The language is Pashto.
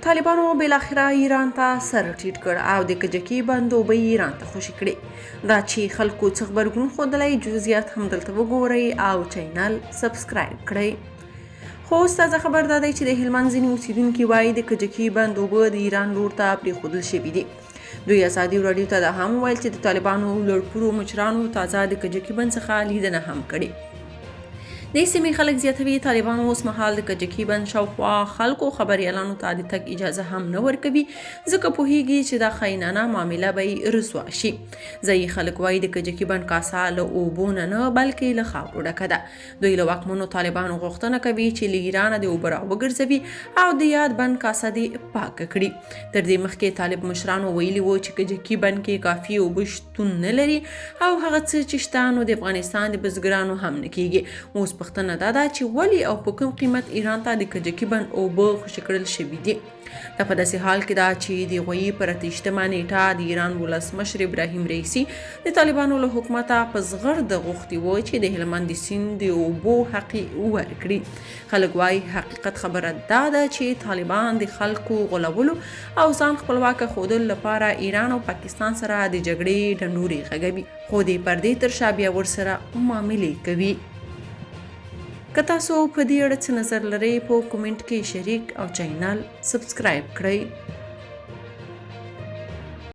طالبانو بالاخره ایران ته سر ټیټ کړ او د کجکي بند اوبه یې ایران ته خوشې کړې. دا چې خلکو څه غبرګون ښودلی جزئیات هم دلته وګورئ او چینل سبسکرایب کړئ. خو اوس تازه خبر دا دی چې د هلمند ځینې اوسیدونکي وایي د کجکي بند اوبه د ایران لور ته پرېښودل شوي دي. دوی ازادي راډیو ته دا هم وویل چې د طالبانو لوړپوړو مشرانو تازه د کجکي بند څخه لیدنه هم کړې. د سیمې خلک زیاتوي طالبان اوس مهال د کجکي بند شاوخوا خلکو خبریالانو ته د تګ اجازه هم نه ورکوي ځکه پوهیږي چې دا خاینانه معامله به یې رسوا شي. ځایي خلک وایي د کجکي بند کاسه له اوبو نه نه بلکې له خاورو ډکه ده. دوی له واکمنو طالبانو غوښتنه کوي چې له ایرانه دې اوبه راوګرځوي او د یاد بند کاسه دې پاکه کړي. تر دې مخکې طالب مشرانو ویلي وو چې کجکي بند کې کافي اوبه شتون نه لري او هغه څه چې شته نو د افغانستان د بزګرانو هم نه کیږي. اوس پوښتنه دا ده چې ولې او په کوم قیمت ایران ته د کجکي بند اوبه خوشې کړل شوي دي؟ دا په داسې حال کې ده چې د غویي پر 28مه نېټه د ایران ولسمشر ابراهیم رئیسي د طالبانو له حکومته په زغرده غوښتي و چې د هلمند د سیند د اوبو حق یې ورکړي. خلک وايي حقیقت خبره دا ده چې طالبان د خلکو غولولو او ځان خپلواکه ښودلو لپاره ایران او پاکستان سره د جګړې ډنډورې غږوي، خو د پردې تر شا بیا ورسره معاملې کوي. که تاسو په دې اړه څه نظر لرئ په کومنټ کې شریک او چینل سبسکرایب کړئ.